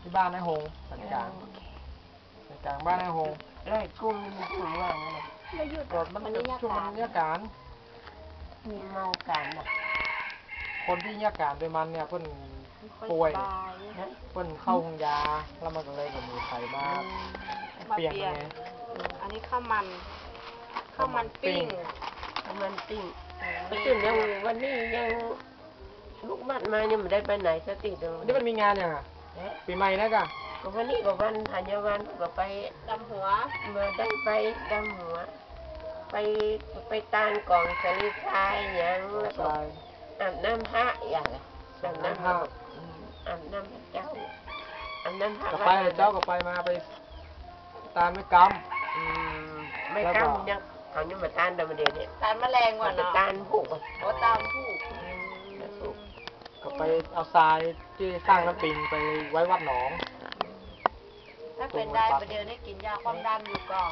ທີ່ບ້ານນາຫົງ ສັນກາງ ເອີ ສັນກາງບ້ານນາຫົງ ແລ້ວກຸ່ມນີ້ມັນກຸ່ມວ່າງນັ້ນນະ ແລ້ວຢູ່ ກໍມັນ ບັນຍາກາດ ຊ່ວງບັນຍາກາດ ມີເມົາການນະ ຄົນທີ່ມີອາການເປັນມັນເນຍ ເພິ່ນປ່ວຍ ເພິ່ນເຂົ້າໂຮງຢາ ແລ້ວມັນກໍເລີຍບໍ່ມີໃຜມາ ອືມ ປ່ຽນ ມາປ່ຽນ ເອີ ອັນນີ້ເຂົ້າມັນ ເຂົ້າມັນ ເຂົ້າມັນປີ້ງ ປີ້ງ ເຂົ້າມັນປີ້ງ ເອີ ປະຈຸມຍັງ ວັນນີ້ຍັງ ລູກບັດມາຍັງບໍ່ໄດ້ໄປໃນສະຕິເດີ ນີ້ມັນມີງານຫຍັງອະ? ເອີ ປີໃໝ່ນະກະ ກໍວັນນີ້ກໍວັນພະຍາວັນ ກໍໄປດຳຫົວ ມາໄດ້ໄປດຳຫົວ ໄປ ໄປຕ່າງກອງສາລີຊາຍຫຍັງ ແລ້ວກໍອາບນ້ຳພະຫຍັງ ອາບນ້ຳພະ ອາບນ້ຳພະ ອືມ ອາບນ້ຳພະເຈົ້າ ອາບນ້ຳພະ ກໍໄປ ວັດ ເຈົ້າກໍໄປມາ ໄປ ຕາມໄມ້ກຳ ອືມ ໄມ້ກຳ ແລ້ວກໍຍັງ ເຂົາຍັງບໍ່ຕານດອກ ມື້ດຽວນີ້ ຕານມະແລງວ່າເນາະ ຕານຜູກ ໂອ້ ຕານຜູກ ອືມ ຜູກ ກໍໄປເອົາຊາຍທີ່ຂ້າງນ້ຳປິງໄປໄວ້ວັດໜອງ ຖ້າເປັນໄດ້ ປະດຽວນີ້ກິນຢາຄວາມດັນຢູ່ກໍ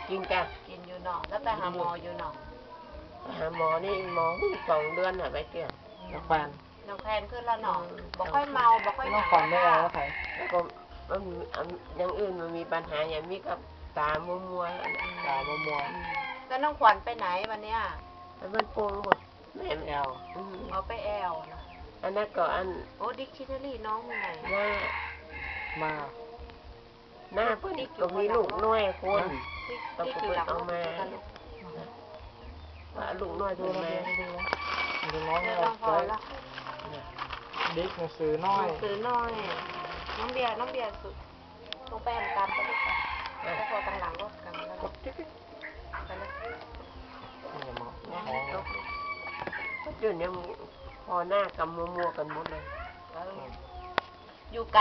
ກິນກະ ກິນຢູ່ເນາະ ແລ້ວໄປຫາໝໍຢູ່ເນາະ ໄປຫາໝໍນີ້ໝໍສອງເດືອນນະໄປເທື່ອ ແລ້ວແຄວນ ນ້ອງແຄນຂຶ້ນແລ້ວເນາະ ອືມ ບໍ່ຄ່ອຍເມົາ ບໍ່ຄ່ອຍຫຍັງ ນ້ອງຂວັນໄດ້ເອົາໃຜ ແລ້ວກໍ ມັນ ອັນ ຢ່າງອື່ນມັນມີບັນຫາຫຍັງ ມີກັບຕາມົວໆ ຕາມົວໆ ອືມ ແລ້ວນ້ອງຂວັນໄປໃນວັນເນີ້ຍ ໄປບ້ານໂປ່ງບໍ່ ແມ່ນ ແອວ ອືມ ເອົາໄປແອວນະ ອັນນັ້ນກໍອັນ ໂອ້ ດິກຊີນາຣີນ້ອງຢູ່ໃນ ມາ ໜ້າເພິ່ນກໍມີລູກນ້ອຍຄົນ ຕິກ ຕິກຢູ່ຫຼັງ ເອົາມາ ວ່າລູກນ້ອຍເພິ່ນມາ ເດີ ເດີ ເດີ ເດີ ນ້ອງນ້ອຍ ເດີ ນ້ອງພໍລະ ເດັກໜັງສືນ້ອຍ ໜັງສືນ້ອຍ ນ້ອງເບຍ ນ້ອງເບຍສຸດ ຕ້ອງໄປອັນຕາມໄປລູກໄປ ເອີ ໄປພໍຕັ້ງຫຼັງລົດກັນແລ້ວ ກົດຕິກ ໄປເລີຍ ນີ້ໝໍ ເອີ ເດີ ຍັງພໍໜ້າກັບມົວໆກັນໝົດເລີຍ ເອີ ຢູ່ໄກ